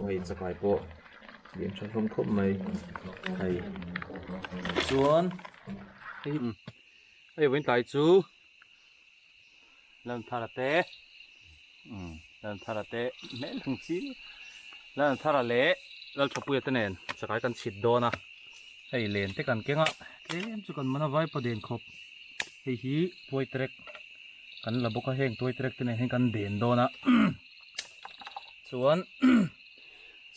Hei chakai pawh lian tha hlawm khawp mai hei chuan hei hei vawiin tlai chu Lalthara te umm Lalthara te hmel ang chi Lalthara leh Lalthapuia te nen chakai kan chhit dawn a hei len te kan keng a tlem chu kan man a vaipa den khawp hei hi tuai trek kan la bawk a heng tuai trek te nen hian kan den dawn a chuan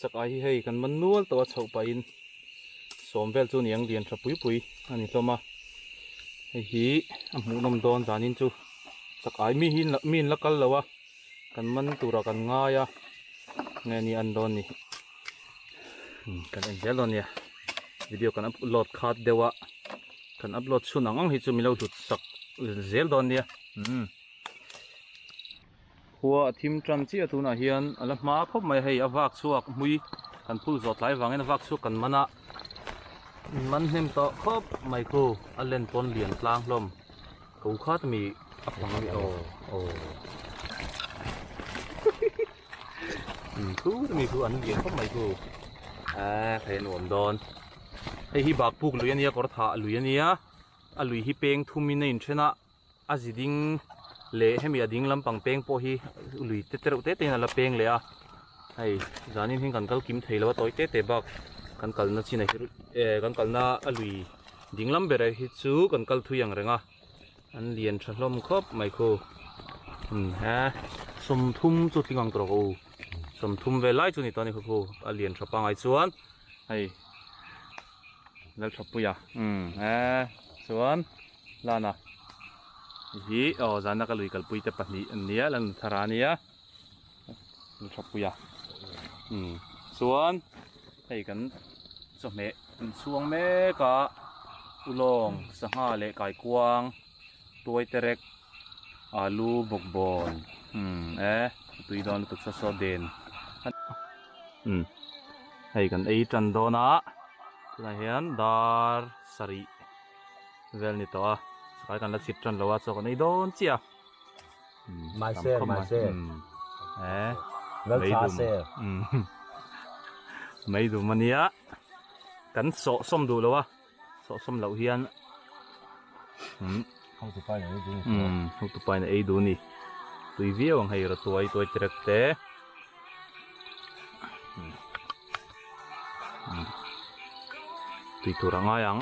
chakai hi hei kan man nual tawh a chhoh pahin sawm vel chu niang lian tha pui pui a ni hlawm a hei hi a hmuhnawm dawn zanin chu chakai mi hi mi an la kal lo a kan man turah kan ngai a nge ni an dawn ni kan en zel dawn nia video kan upload khat deuh a kan upload chhun ang ang hi chu min lo hlut sak zel dawn nia umm. Khua a thim tan chiah tunah hian a la hma khawp mai hei a vak chhuak hmui kan phul zawh tlai vangin a vak chhuak kan man a man hnem tawh khawp mai khu a len pawn lian tlang hlawm ko khat mi a pang a mi aw aw khu mi khu an lian khawp mai khu a thei a nuam dawn hei hi bak puk lui ania kawr thah lui ania a lui hi peng thumin a inthen a. A zi ding leh hemi a ding lampang peng pawh hi lui te tereuh te te in a la peng leh a hei zanin hian kan kal kim thei lo a tawi te te bak kan kalna chin ah hi eh kan kalna a lui ding lam ber ah hi chu kan kal thui ang reng a an lian tha hlawm khawp mai khu umm he sawmthum chu tling ang tawh rawh u sawmthum vel lai chu ni tawh a ni khaw khu a lian tha pangai chuan hei Lalthapuia umm he chuan. Lana hi aw zana ka lui kalpui te pahnih an nia lan thar a nia thapuia umm chuan hei kan chawhmeh an chhuang mek a ulawng sangha leh kaikuang tuai terek alu bawkbawn umm e tui dawn lutuk saw saw den umm hei kan ei tan dawn a tunah hian dar sarih. Vel ni tawh a sakai kan la chhit tan lo a chaw kan ei dawn chiah a Mai ser mai ser eh lal tha ser mai dum ania kan sawh sawm duh lo a sawh sawm loh hian hotupa in a ei duh ni hotupa in a ei duh ni tui viau ang hei rawtuai tuai terek te tui tur a ngai ang.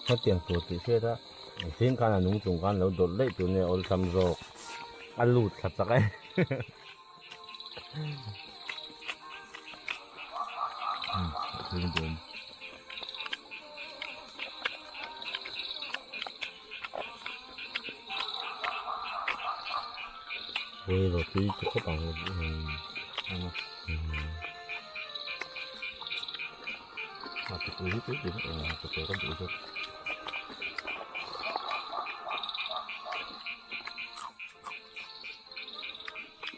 Hetiang tur tih hriat a zing khan a nung chung khan lo dawlh daih tur nge awlsam zawk a lut thla chak e.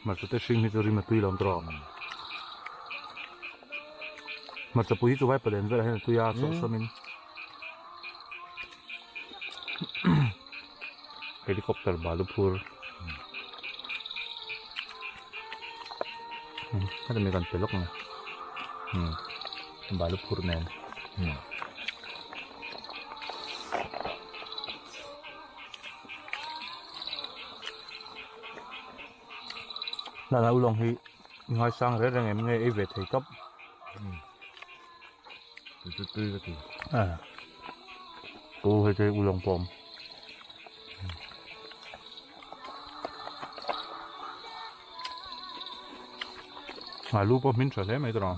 Hmarcha te hring hi chu rim a tui lo ang tawh hmarcha pui hi chu vai palen velah hian a tui a sawh sawm in helicopter balu phur hemi kan pe lawk ang balu phur nen. Nana ulawng hi ngaisang reng reng em nge ei ve thei tawp. Tui tui ka ti. Pu hei te ulawng pawh awm. Alu pawh hmin tha hle mai tawh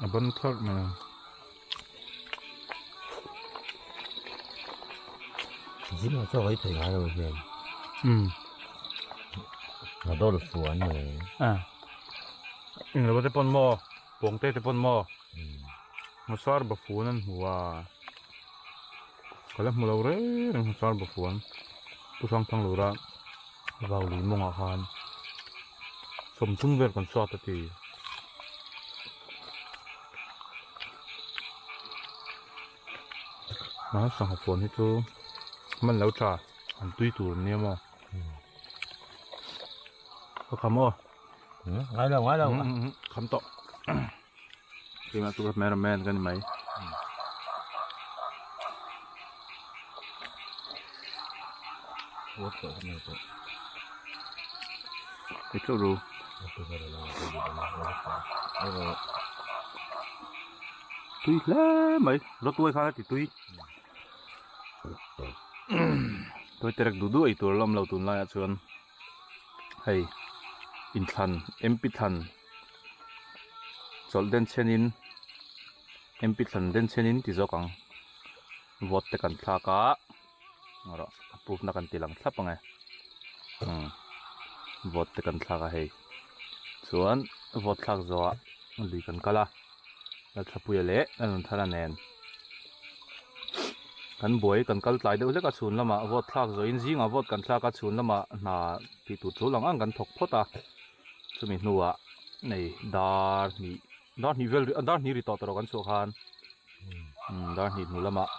a ban thlarh mai. Zimah chaw ei thei ngai lo hian. A dawr fuan mai. Eng lo te pawn maw pawng te te pawn maw hmasar ba fuan an hmu a ka la hmu lo reng reng hmasar ba fuan pu hrang thang lura vau lui mawngah khan sawmthum vel kan chhuak ta ti. A sangha puan hi chu man lo tha an tui tur ania maw ka kham aw ngai lo ngai lo kham tawh keimah chu ka cameraman ka ni mai Hei teuh ru. Tui hle mai rawtuai khan a ti tui. Tuai terek duh duh ei tur a la awm lo tunlaiah chuan hei inthlan MP thlan chawlh den chhenin MP thlan den chhenin ti zawk ang vote te kan thlak a. Rawh a pukna kan ti lang thlap ang e umm vote te kan thlak a hei chuan vote thlak zawhah lui kan kal a Lalthapuia leh Lalnunthara nen kan buai kan kal tlai deuh hlek a chhun lamah vote thlak zawhin zingah vote kan thlak a chhun lamah hna tih tur tul ang ang kan thawk phawt a chumi hnuah nei dar hnih dar hnih vel dar hnih ri tawh tawh kan chhuah khan umm dar hnih hnu lamah.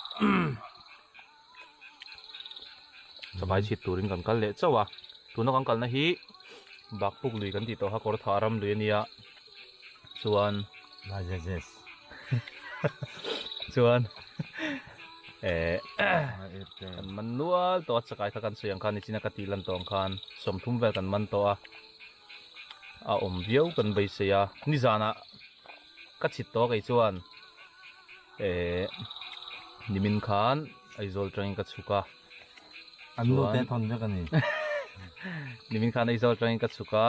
Chakai chhit turin kan kal leh chauh a, tuna kan kalna hi Bakpuk lui kan tih tawh kha Kawrthah ram lui a nia chuan chuan eh kan man nual tawh a chakai kha kan sawi ang khan nichina ka tih lan tawh ang khan sawmthum vel kan man tawh a a awm viau kan beisei a nizanah ka chhit tawh kei chuan Eh nimin khan Aizawl atangin ka chhuk a. An nu te thawn vek a ni. Nimin khan Aizawl atangin ka chhuk a.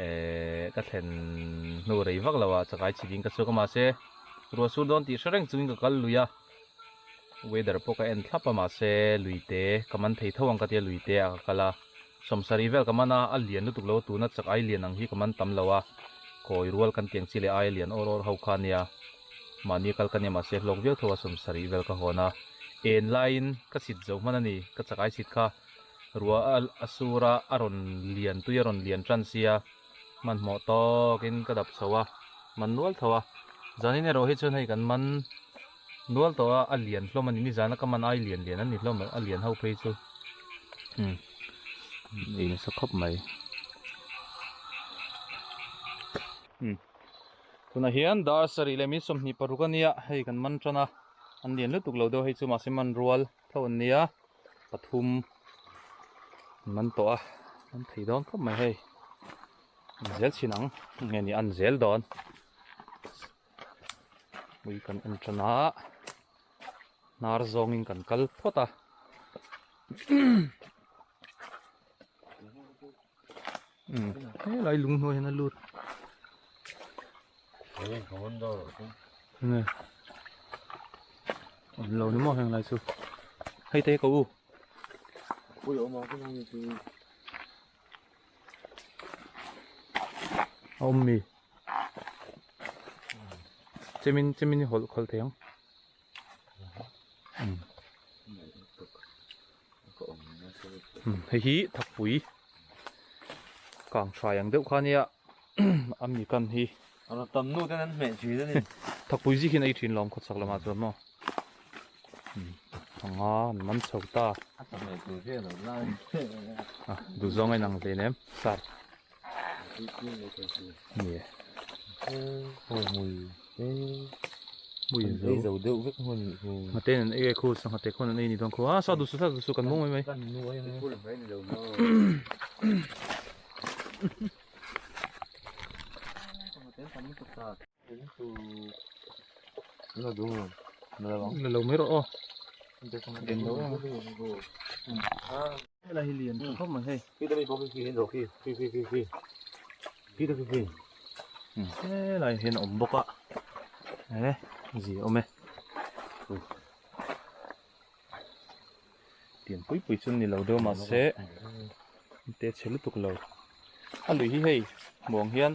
Eh ka thlen hnu rei vak lo ah chakai chhit in ka chhuk a mahse ruah sur dawn tih hre reng chungin ka kal lui a. Weather pawh ka en thlap a mahse lui te ka man thei tho ang ka tia lui te ah ka kal a. Sawmsarih vel ka man a, a lian lutuk lo tuna chakai lian ang hi ka man tam lo a. Kawi rual kan tiang chi leh aia lian awr awr ho kha nia. Mahni kal ka nia mahse hlawk viau tho a sawmsarih vel ka hawn a, en laiin ka chhit zo hman a ni, ka chakai chhit kha ruah a sur a, a rawn lian tui a rawn lian tan sia, hmanhmawh tawkin ka dap chho a, man nual tho a, zanin erawh hi chuan hei kan man nual tawh a, a lian hlawm a ni, nizana ka man ai lian lian a ni hlawm a lian ho phei chu umm ei nasa khawp mai umm. Tunah hian dar sarih leh min 26 a nia, hei kan man tan a, an lian lutuk lo deuh hei chu mahse man rual tho an nia, pathum an man tawh a, an thei dawn khawp mai hei, an zel chhin ang nge ni an zel dawn, ui kan en tan a, hnar zawngin kan kal phawt a. Helai lung hnuai hian a lut. Nge. Awm lo ni maw heng lai chu. Hei te ka u. A awm mi. Chemin chemin i hawlh khawlh thei ang. Hei hi thakpui kang hrai ang deuh kha ania a mi kan hi tam nu ten an hmeh thin a ni thakpui zik hian a ei thin lawm khawchhak lamah chuan maw anga an man chho ta a duhzawng a inang hle nem sar Nge. Aw mui te. Mui zo. Ei zo deuh vek hmun ni khu. Ngate an ei khu sa ngate khuan an ei ni dawn khu. A sa duh su sa duh su kan mung mai mai. Kan nu ai mai. Phul mai ni lo mo. Na du. Na lo. Na lo mai rawh aw. Helai hi lian tha khawp mai hei. Khi ta mi pawh khi khi khi khi khi khi khi khi ta khi khi. Helai hian a awm bawk a e zia awm e pian pui pui chu ni lo deuh mahse te chhe lutuk lo a lui hi hei hmuh ang hian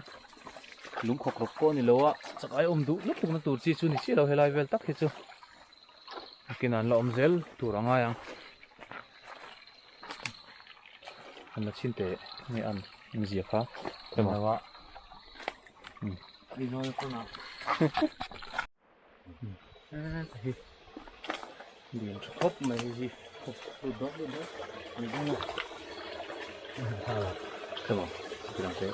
lung khawk rawk pawh a ni lo a chakai awm duh lutuk na tur chi chu ni chiah lo helai vel tak hi chu. Nakinah an la awm zel tur a ngai ang. An la chhin teh nge an inzia kha emaw. Lian tha khawp mai hei hi. Temaw tilang te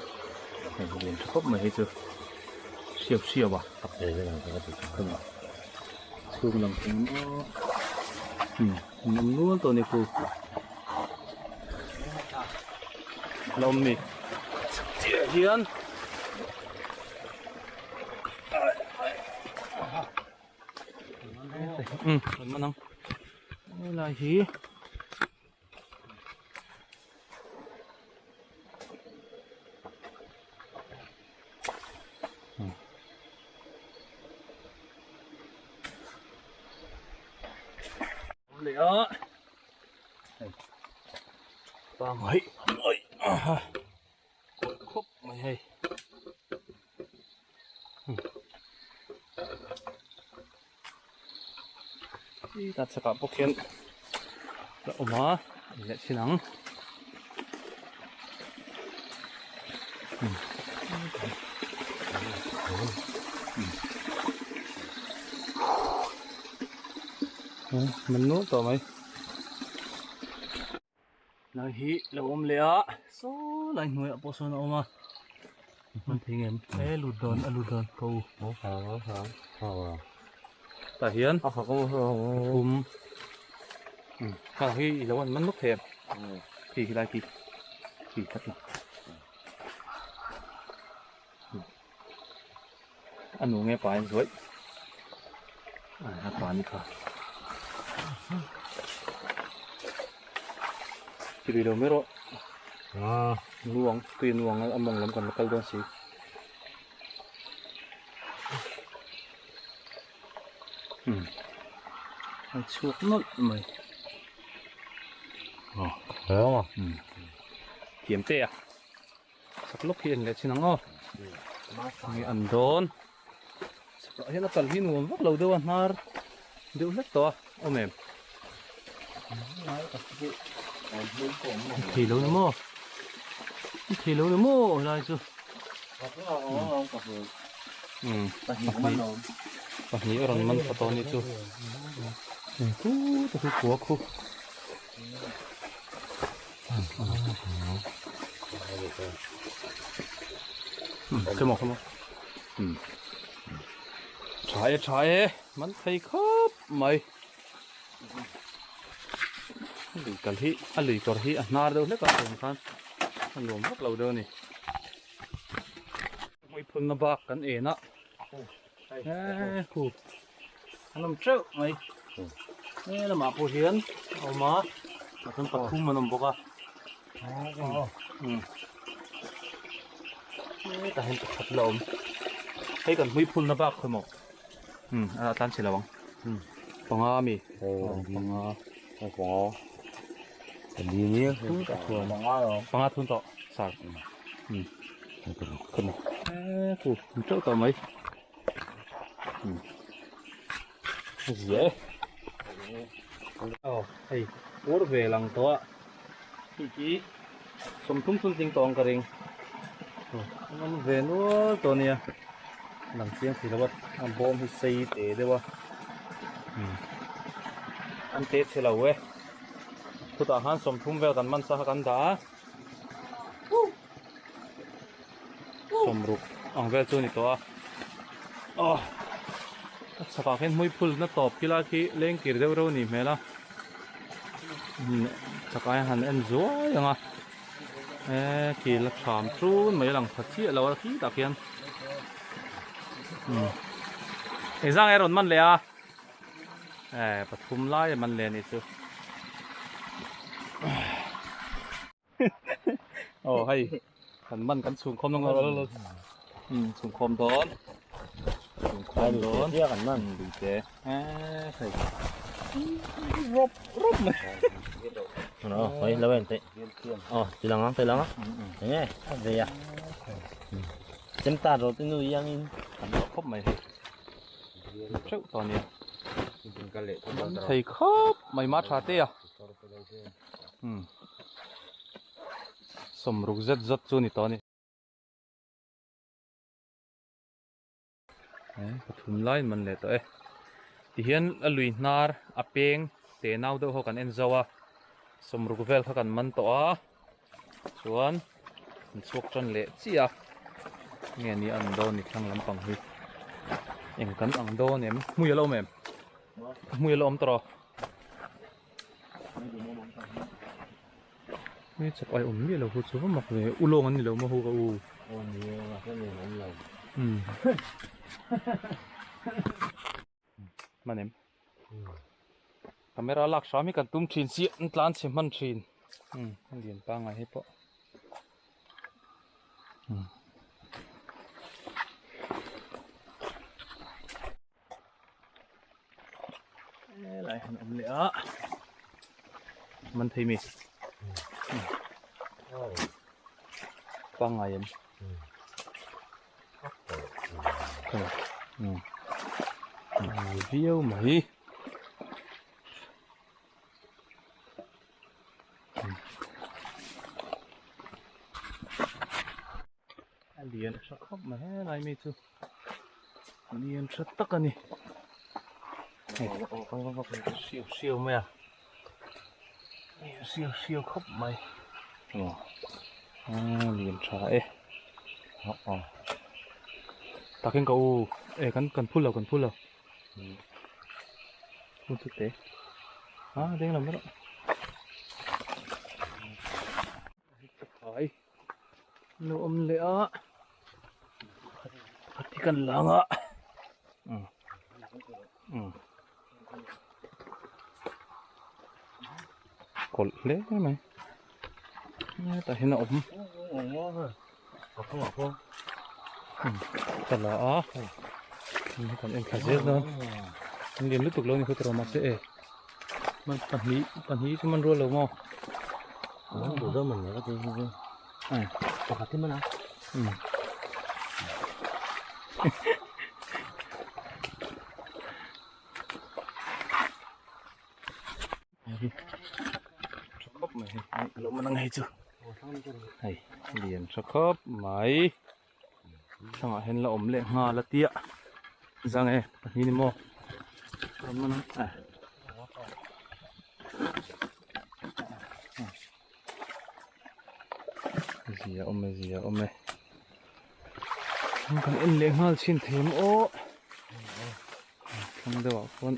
hei lian tha khawp mai hei chu hriau hriau a. Temaw chhung lam thing maw an awm nual tawh a ni khu. La awm mi chiah hian. Um kan man ang helai hi leh a hei pangai oi aha kawih khawp mai hei. Ta chhakah bawk hian a awm a leh thin ang. Man nual tawh mai. Lai hi lo awm leh a saw lai hnuaiah pawh sawn a awm a hman thei ngem e lut dawn a lut dawn ko tah hian pathum kha hi i lo an man nawk thei em khi khi lai khi khi khat la a nu nge pa in zuaih a pa ni kha tiri lo mai rawh nuang tui nuang a mawng lam kan la kal dawn si a chhuak nawlh mai thiam te a. Sak lawk hi en leh chin ang aw. Nge an dawn. Sakah hian a kal hi nuam vak lo deuh a hnar deuh hlek tawh a awm em. Thei lo ni maw? Thei lo ni maw helai chu. Pahnih a rawn man pha tawh a nih chu. Khu te khu khua khu. Come on, come on. Tha e, tha e. Man thei khawp mai. Lui kal hi, a lui kawr hi a hnar deuh hlek a tun khan a nuam vak lo deuh a ni. Hmuiphunna bak kan en a. He khu an awm teuh mai he lamah pawh hian a awm a tah chuan pathum an awm bawk a hetah hian pakhat la awm hei kan hmui phulna bak khawi maw a tlan chhe lo ang panga ami panga panga thun tawh sar. Khu teuh tawh mai zia e aw hei pur ve lang tawh a hei hi sawmthum thum tling tawh ang ka ring an awm ve nual tawh a nia lang chiang thei lo a a bawm hi sei teh deuh a an te chhe lo e chutah khan sawmthum vel kan man sa kha kan dah a. Sawmruk ang vel chu a ni tawh a aw a chhakah khian hmui phul na tawp khi lai khi leng kir deuh reuh a nih hmel a chhakah hian han en zuai ang a e khi la tham ṭun mai a lang tha chiah lo a khi tah khian engzah nge a rawn man leh a. Eh pathum lai a man leh a nih chu aw hei kan man kan chhung khawm ang um chhung khawm dawn chhung khawm dawn kan man lui te eh hei rawp rawp mai Ờ, hoi lo en te. Ờ, ti lang ang, ti lang ang. Enge, a ve a. Chem ta ro ti nu yang in. Kan lo khawp mai hei. Teuh tawh ania. Thei khawp mai ma tha te a. Um. Sawmruk zet zet chu ni tawh a ni. Eh pathum lai man leh tawh e. Tihian a lui hnar a peng te nau deuh ho kan en zo a, sawmruk vel kha kan man tawh a, chuan an chhuak tan leh chiah a, nge ni an dawn ni thlang lampang hi eng kan ang dawn em hmui a la awm em hmui a la awm tawh rawh. Hei chak ai awm miah lo hu chu va mak ve u lawng an ni lo maw hu ka u. Aw ni e mahse nen awm lo. Umm. Hman em? Camera lak hram hi kan tum thin si an tlan chhe hman thin. Umm a lian pangngai hei pawh. Umm. Helai han awm leh a man thei mi pangngai em pangngai viau mai. A lian tha khawp mai helai mi chu lian tha tak a ni hei hriau hriau mai a hriau hriau khawp mai aw lian tha e takin ka u e kan kan phul lo kan phul lo u chu te a ding lam erawh. Chakai lo awm leh a pakhat hi kan lang a umm umm kawlh hle mai hetah hian a awm umm ka la a hei kan en thla zel dawn an lian lutuk lo a ni khaw tawh mahse e. Pahnih pahnih chu man rual lo maw? Man duh dawn man ka ti hi chu. Pakhat hi man a. Tha khawp mai hei. Lo man ang hei chu. Hei lian tha khawp mai. Thlang ah hian la awm leh nghal a tia zang e pahnih ni maw zia awm e zia awm e kan en leh nghal chhin thei ang aw thlang deuh ah khawn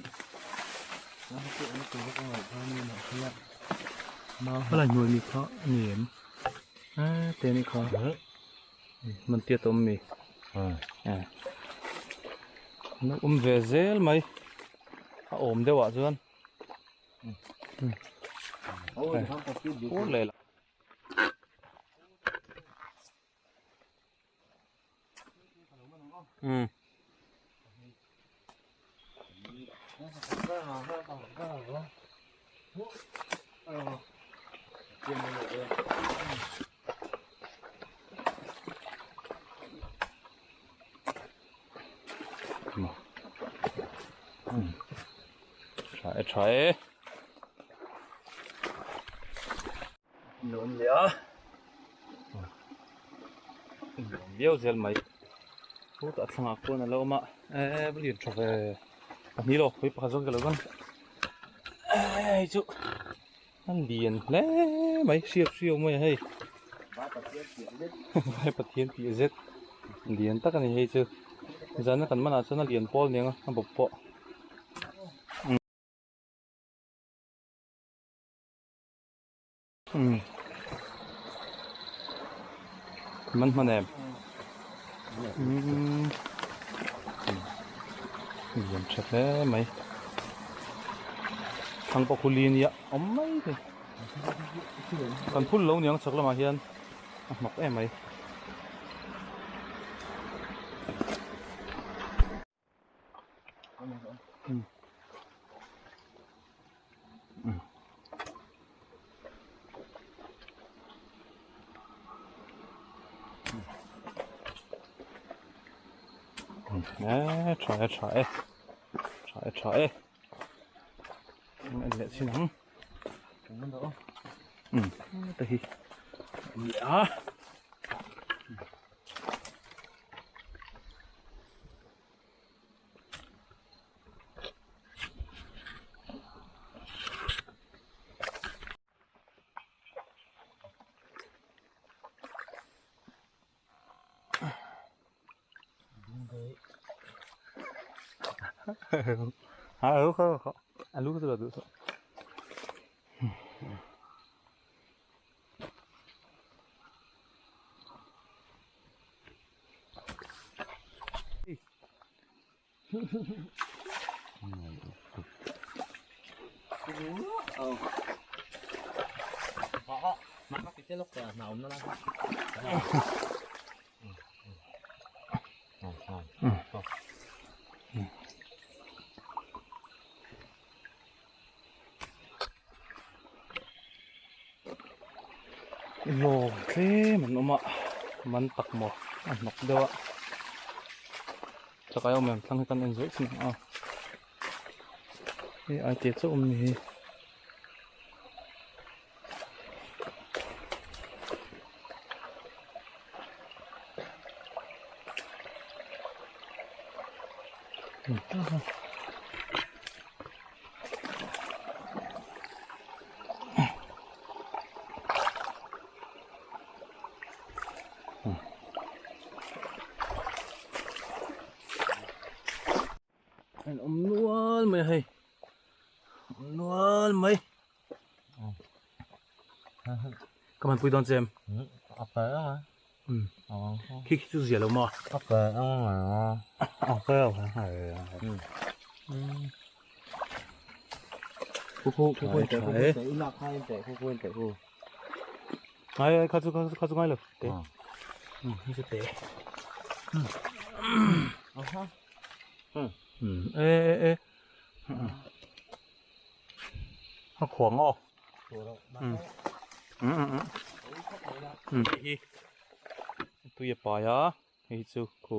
helai hnuai mi kha a ni em te ni kha. Man tiat a awm mi an awm ve zel mai a awm deuh ah chuan pur leh lah umm. Tha e tha e. Nuam leh a. Nuam viau zel mai. Chutah thlangah khuan a lo awm a. Eee va lian tha ve. Pahnih lo pui pakhat zawk ka lo ban. Hei chu a lian hle mai hriak hriau mai a hei. Vai Pathian piah zet. Lian tak a ni hei chu. Zana kan manah chuan a lian pawl aniang a a bawp pawh. Umm man hman em umm lian tha hle mai thlang pawh khu li ania awm mai thei kan phul lo niang chhak lamah hian a hnawk em mai. E tha e tha e tha e tha e en leh chin ang um te hi awm leh a. Ha a lu kha kha a lu kha chu la duh suh. Lawng tlem an awm a man tak maw a hnawk deuh a chakai awm em thlang hi kan en zawih thin ang a hei ai te chauh awm ni hi. An awm nual mai a hei awm nual mai ka man pui dawn che em a kal ang a khi khi chu zia lo maw a kal ang a a kal ang a khu khu khu khu khu khu khu khu khu Ai ai kha chu kha chu ngai lo te. Ừ, chu te. Aha. Ừ, ê ê ê. Nó khuang o. Ừ. Ừ ừ ừ. Ừ hi. Tui a pai a, hei chu khu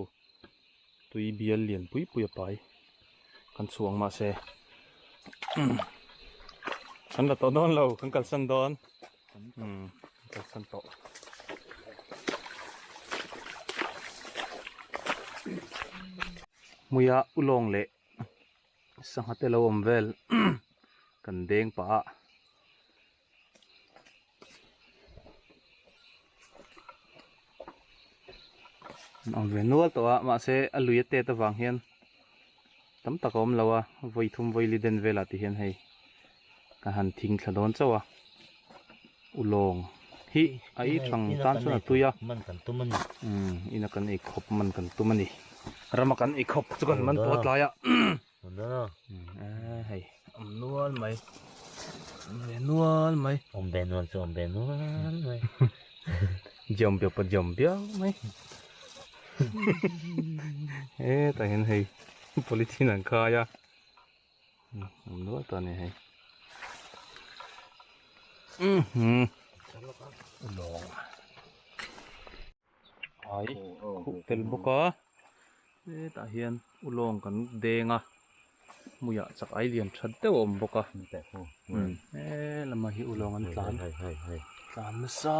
tui bial lian pui pui a pai. Kan chhuang mahse. Kan la tawh dawn lo, kan kalsan dawn. Umm kalsan tawh. Hmuia ulawng leh sangha te lo awm vel kan deng pah a. An awm ve nual tawh a mahse a lui a tet avang hian tam tak a awm lo a vawi thum vawi li den velah ti hian hei ka han thing thla dawn chauh a ulawng hi a ei thang tan chuan a tui a man kan tum a ni umm ina kan ei khawp man kan tum a ni rama kan ei khawp chu kan man pawh a tlai a hei awm nual mai awm ve nual mai awm ve nual chu awm ve nual mai jawm biau pawh jawm biau mai hetah hian hei polythene an khai a awm nual tawh a ni hei lawng ai khuh tel bawk a hetah hian ulawng kan deng a hmuiah chak ai lian tha deuh a awm bawk a he lamah hi ulawng an tlan tlan nasa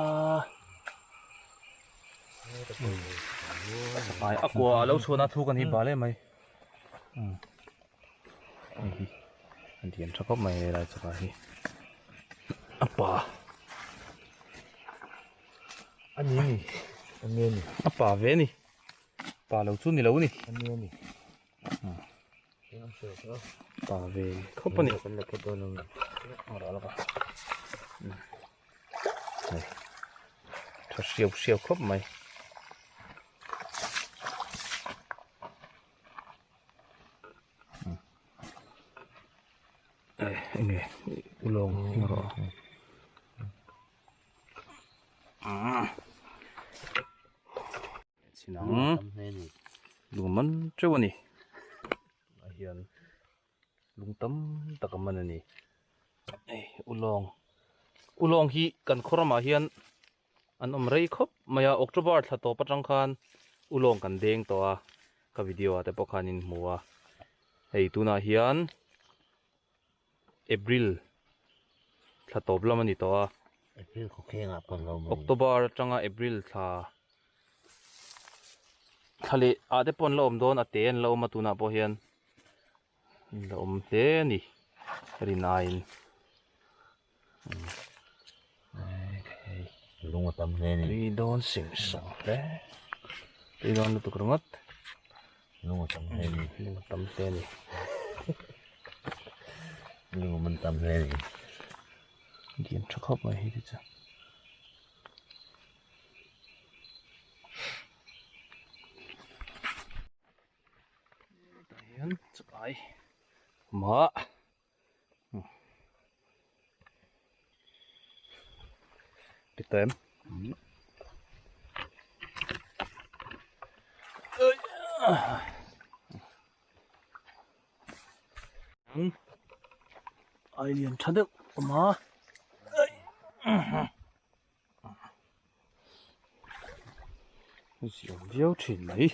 ai a kua a lo chhuahna thu kan hi bal em mai hei hi a lian tha khawp mai helai chakah hi a pa. A ni a ni. A ni a ni. A pa ve a ni. Pa lo chu ni lo a ni. A ni a ni. Pa ve khawp a ni. Kan la phawt dawn ang. A ral a. Hei. Tha hriau hriau khawp mai. Enge ulawng rawh. Chinang lung man teuh a ni ah hian lung tam tak a man a ni hei ulawng ulawng hi kan khaw ramah hian an awm rei khawp mai a October thla tawp atang khan ulawng kan deng tawh a ka video ah te pawh khan in hmu a hei tunah hian. April thla tawp lam a ni tawh a. April khawkheng ah pawn lo mai. October atanga April thla thla leh ah te pawh an la awm dawn a te an la awm a tunah pawh hian an la awm hle a ni rinaiin lung a tam hle a ni. Tui dawn sing sawng hle tui dawn lutuk ringawt lung a tam hle a ni lung a tam hle a ni. Lung man tam hle ni. Lian tha khawp mai hei te chu. Tah hian chakai awm a. Ti tawh em? Ai lian tha deuh awm a. Ziam viau thin mai.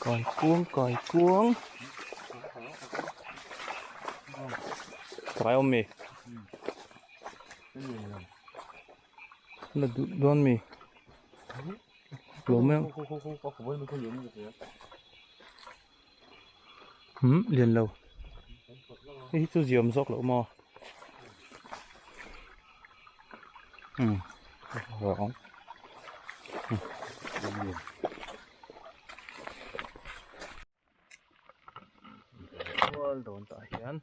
Còi cuông còi cuông Phải không mì? Là đón mì Lố mèo Liền lâu Hei chu ziam zawk loh maw um vâng Mual dawn tah hian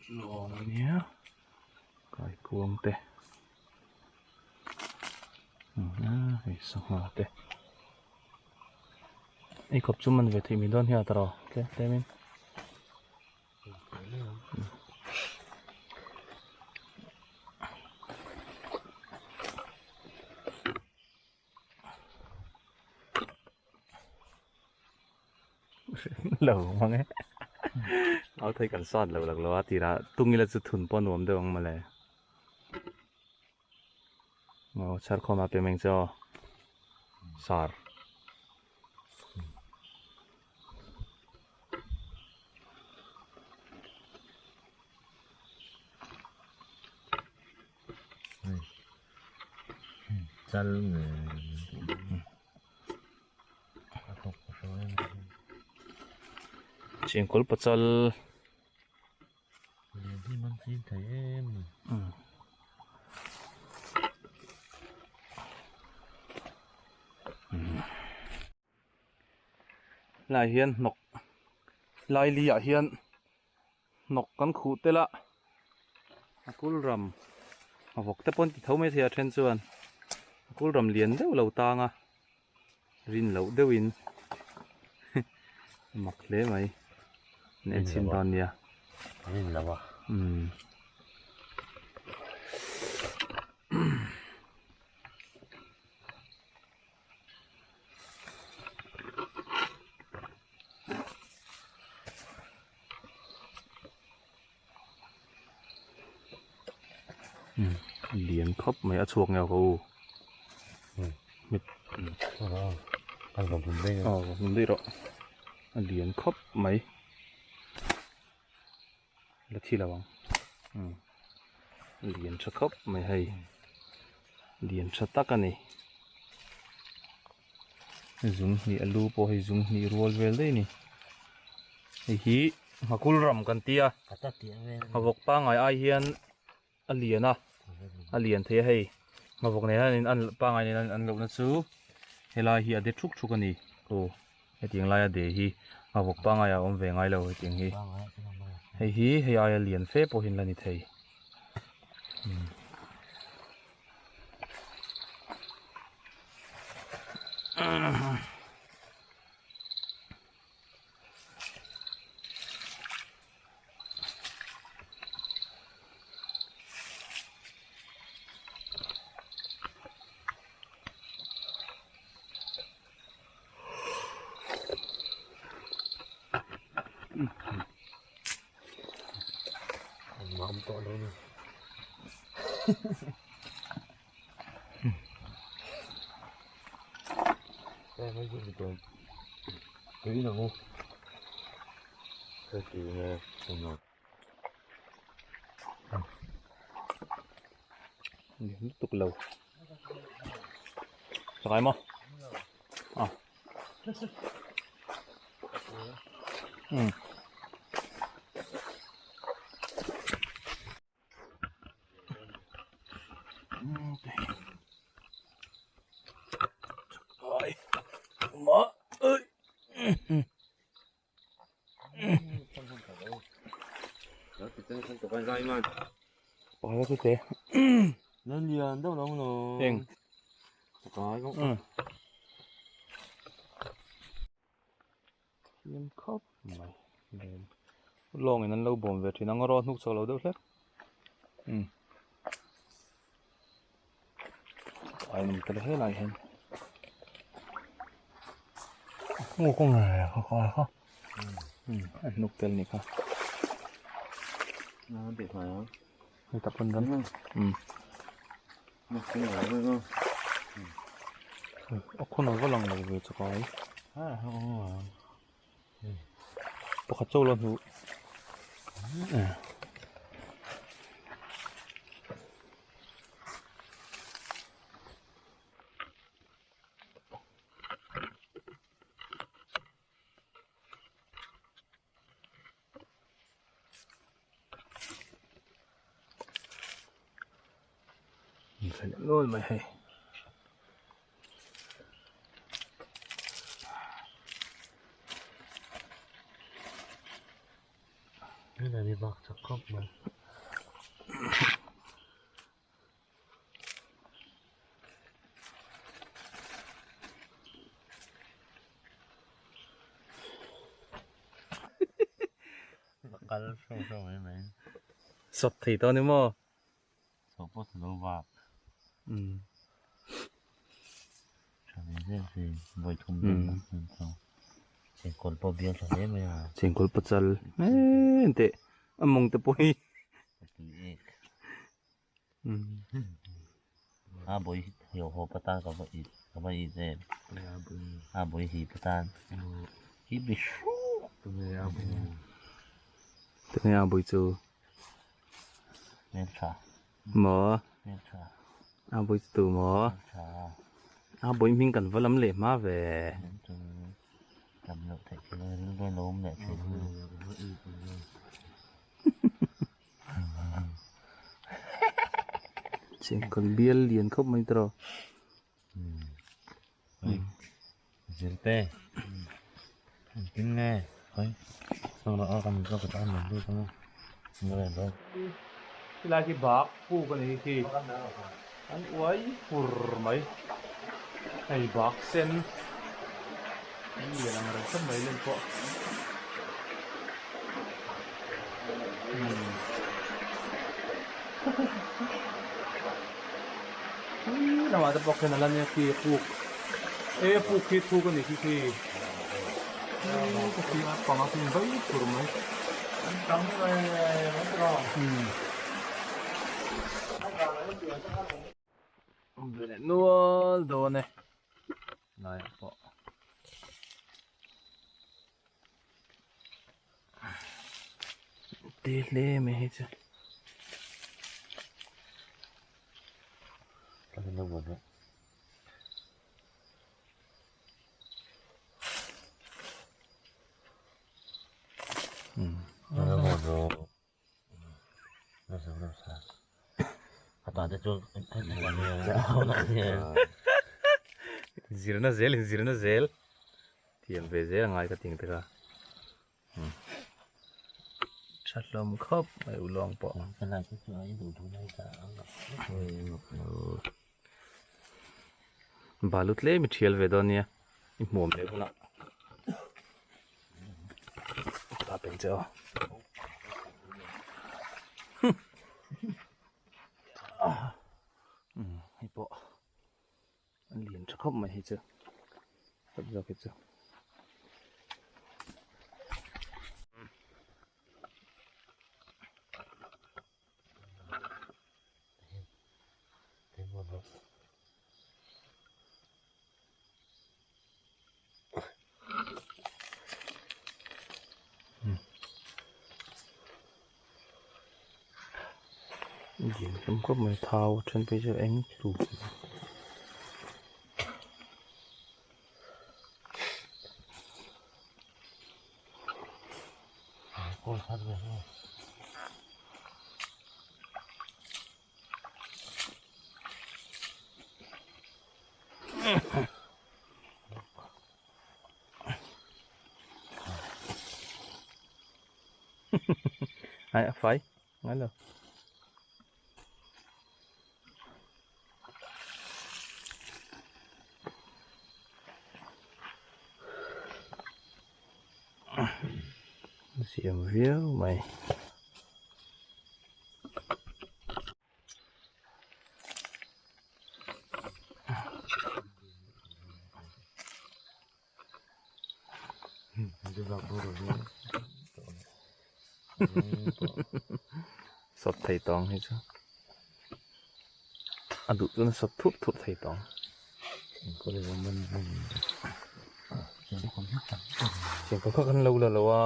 lawng a nia kaikuang te hei sangha te ei khawp chu man ve theih mai dawn hian tawh rawh tlem tlem in. Lo mang e au thei kan sat lo lak lo a tirah tungila chu thun pawh nuam deuh ang mawle aw chhar khawm a pe meng che aw sar. Chal nge a thawk ka hre em Chengkawl pachal Lian hi man chim thei em ni. Lai hian hnawk laili ah hian hnawk kan khuh tel a a kul ram a vawk te pawn ti tho mai thei a then chuan a kul ram lian deuh lo tang a rin loh deuh in mak hle mai an en chhin dawn nia rin lo a umm. Lian khawp mai a chhuak ngeuh ka u a lian khawp mai la thi lo ang lian tha khawp mai hei lian tha tak a ni zung hnih a lu pawh hei zung hnih rual vel daih a ni hei hi nghakul ram kan ti a nghavawk pangngai ai hian a lian a a lian thei a hei nghavawk nen hian an pangngai nen an lohna chu helai hi a de thuk thuk a ni aw hetiang laia de hi nghavawk pangngai ah a awm ve ngai lo hetiang hi hei hi hei aia lian fe pawh hi an la ni thei. Mam tawh lo ni. Lian lutuk lo. Sakai maw? A. Um. Lawngin an lo bawm ve thin ang erawh a hnuk chho lo deuh hlek. Um ai awm tel helai hian a hnuk a kha kha kha um a hnuk tel ni kha hei tak pawn ram um a khawn a va lang lo ve chakai Pakhat chaw la hnu Nual mai hei. Sawt thei tawh a ni maw? Chengkawl pachal em teh a mawng te pawh hi Tunge a bui chu Maw a bui chu tu maw a bui hming kan va lam leh hma ve. Chengkawl bial lian khawp mai tawh. Zirte engtin nge hawi sawn a kan zawk a tan lut ang a Helai khi bak puk a ni khi an uai fur mai hei bak sen an lian ang reng khawp mai len pawh. Lamah te pawh khian a la nia khi puk e puk khi thuk a ni khi khi khi a panga khi vai tur mai ve leh nual dawn e laiah pawh. Te hle mai hei chu. Zirna zel in zirna zel thiam ve zel a ngai ka ting tak a tha hlawm khawp mai ulawng pawh. Balu tlem i thial ve dawn nia i hmuam leh hunah ta peng che aw. Hei pawh a lian tha khawp mai hei chu kawt zawk hi chu. Lian hlawm khawp mai thau a then phei chu a eng hlum Ai a fai ngai lo. Siam viau mai. Sawt thei tawng hi chu a duh chuan a sawt thup thup thei tawng. Chengkawl kha kan lo la lo a,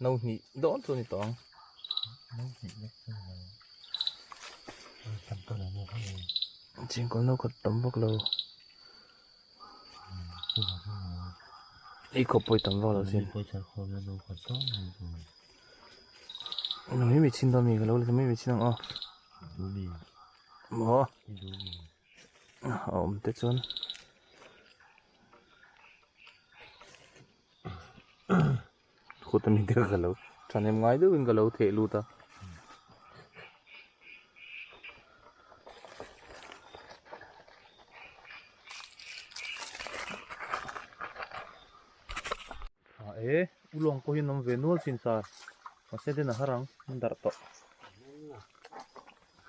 no hnih dawn chu a ni tawng. Chengkawl no khat tam vak lo. Ei khawp pawh i tam vak lo sin. Nang hi mi chin dawn mi ka lo la mi mi chin ang aw. Maw. A awm te chuan. Khut ami te ka lo thahnem ngai deuhin ka lo theh lut a. A e ulawng pawh hi an awm ve nual chin sar mahse den a har ang an darh tawh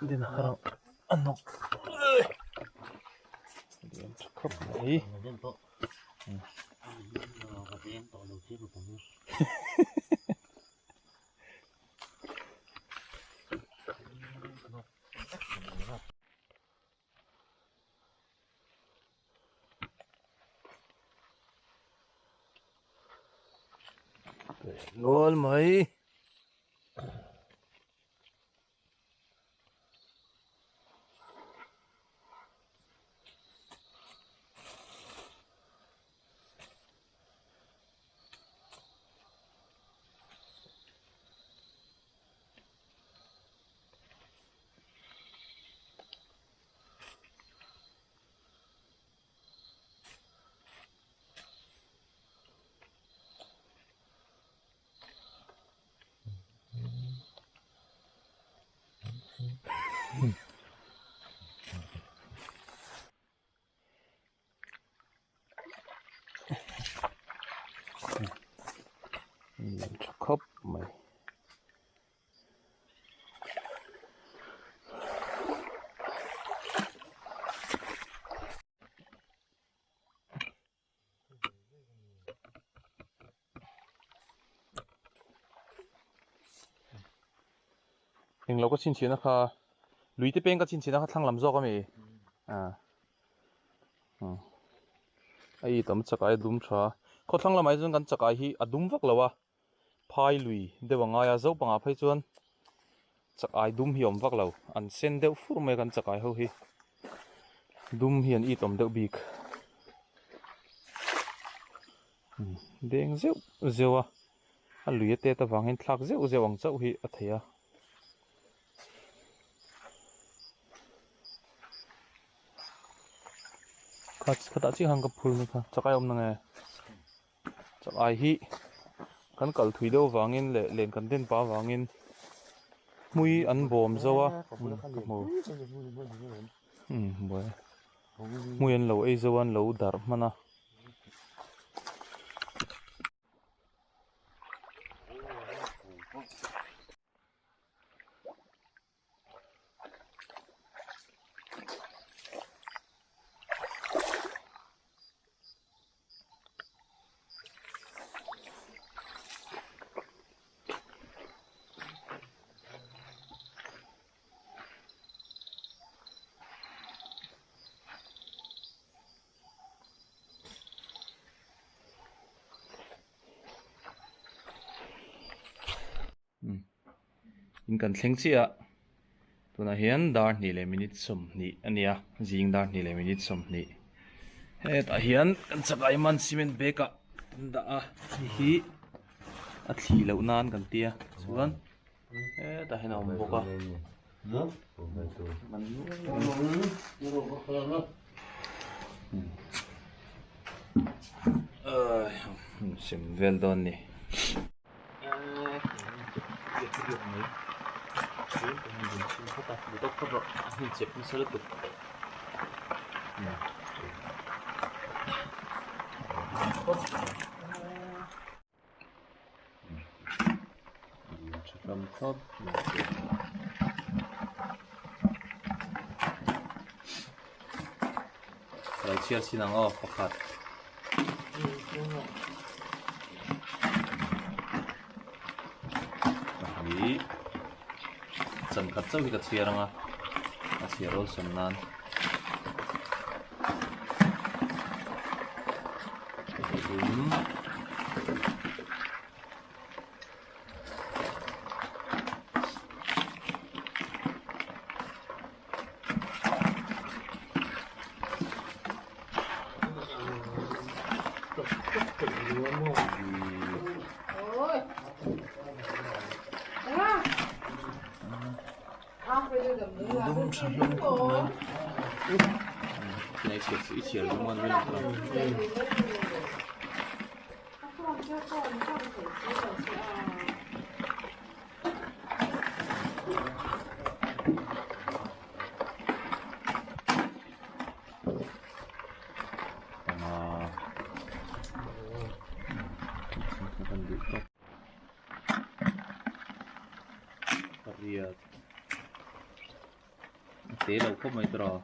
den a har ang a nawk lian tha khawp mai. Nual mai. Tha khawp mai. Englo ka chhinchhiahna kha lui te peng ka chhinchhiahna kha thlang lam zawk ami ah a i tam chakai a dum tha khaw thlang lamah hi chuan kan chakai hi a dum vak lo a phai lui deuh a ngai a zo pangah phei chuan chakai dum hi a awm vak lo an sen deuh fur mai a kan chakai ho hi dum hi an it awm deuh bik deng zeuh zeuh a a lui a tet avangin thlak zeuh zeuh ang chauh hi a thei a. Kha khatah chiah khan ka phul mai kha chakai awm na nge. Chakai hi kan kal thui deuh avangin leh len kan den pah avangin hmui an bawm zo a ka hmu hmui an lo ei zo a an lo darh hman a. In kan thleng chiah a. Tunah hian dar hnih leh minute 20 a ni a, zing dar hnih leh minute 20. Hetah hian kan chakai man cement bag ah kan dah a, hei hi a thli loh nan kan tia chuan hetah hian a awm bawk a. Sem vel dawn ni. Lo chhiar sin ang aw pakhat. Pahnih. Chan khat chauh hi ka chhiar ang a, a chhiar awlsam nan. Pathum. Dum tha hlawm khawp mai i chhiar zawng an vel Pariat a te lo khawp mai tawh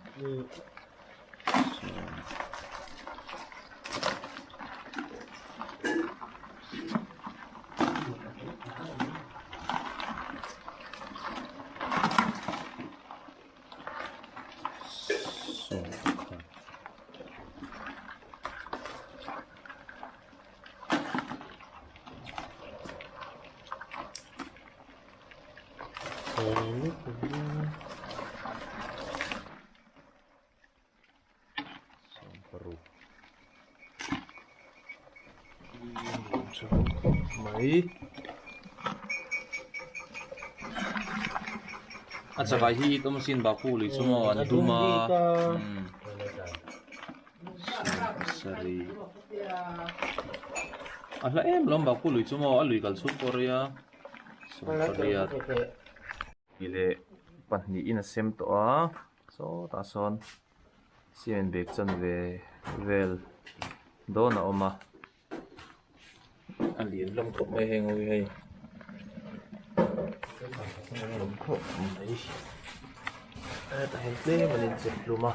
Mai a chakai hi tawm sin bakhu lui chu maw an dum a saree a hla em lawm bakhu lui chu maw a lui kal chhung pawh rei a sawmpariat leh pahnihin a sem tawh a sawtah sawn cement bag chanve vel dawn a awm a a lian hlawm khawp mai heng ho hi hei a lian khawp mai hetah hian tlem an inchep hlum a.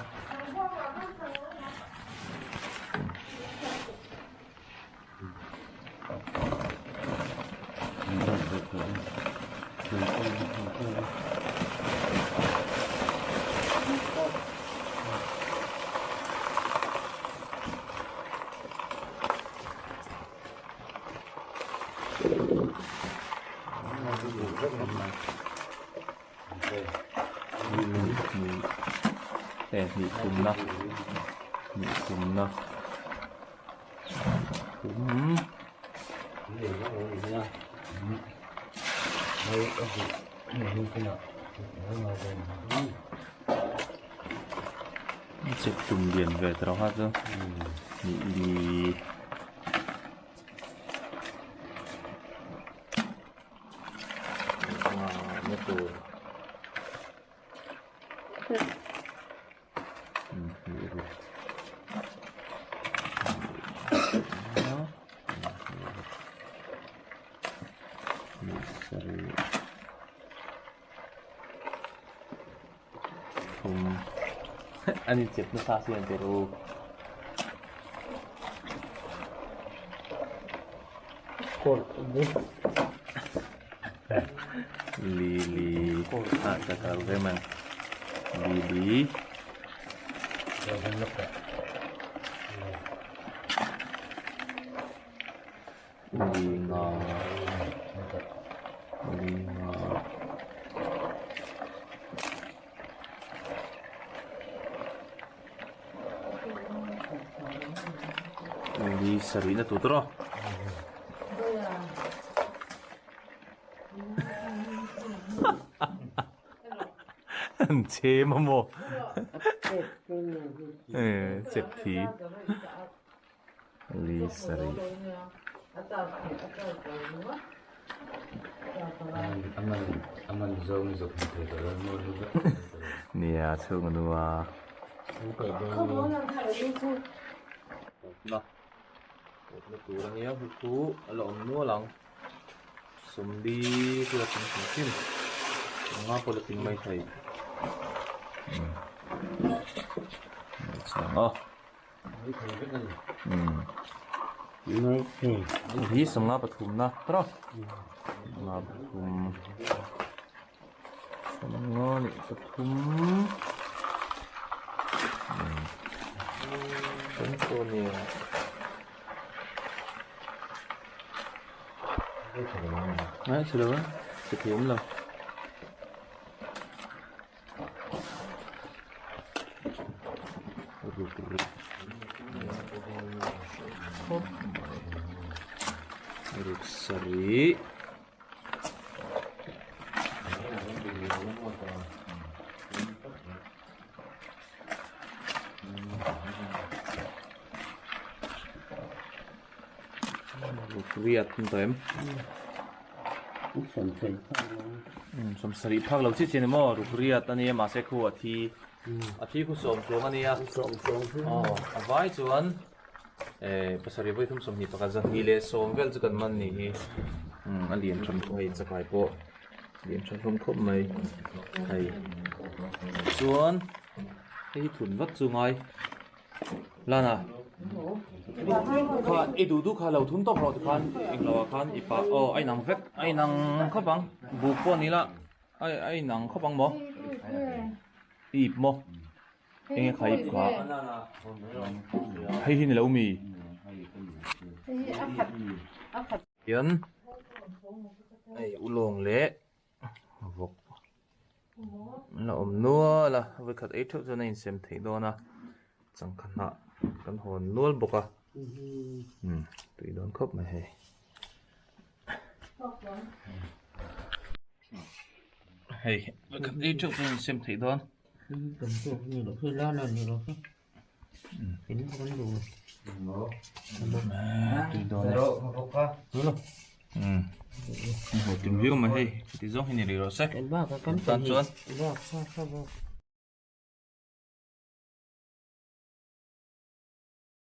Hnih thumna hnih thumna Chep tum lian ve ta rawh a chu hnih li na tur. An inchep nasa si an tir u. Li li ah ka kal ve man li li li nga li nga. Li sarih na tur tawh. An chhem a maw? Chep thi. Li sarih. Nia chhung a nu a. Awpna awpna tur a nia hei chu a la awm nual ang sawmli chu a tling hrim hrim anga pawh la tling mai thei hi sawmnga pathumna tawh sawmnga pathum sawmnga leh pathum Ruk sarih. Ruk riat an tawh em? Sawm sarih phak lo chiah chiah a ni maw? Ruk riat a nia mahse khu a thi a thi khu sawm chuang a nia aw a vai chuan eh pasarih vawi thum sawmhnih pakhat zahnih leh sawm vel chu kan man nih hi a lian tha hei chakai pawh lian tha hlawm khawp mai hei chuan hei hi thun vat chu ngai Lana kha i duh duh kha lo thun tawp rawh tikhan englo ah khan i pah aw a inang vek a inang khawp ang buk pawh ni la a inang khawp ang maw i ip maw enge kha ip kha hei hi ni lo mi hian hei ulawng leh vawk an la awm nual a vawikhat ei theuh chuan a insem theih dawn a changkha hnah kan hawn nual bawk a umm tui dawn khawp mai hei hei vawikhat ei theuh chuan a insem theih dawn. Tui viau mai hei ti zawng hi ni rih rawh se tan chuan.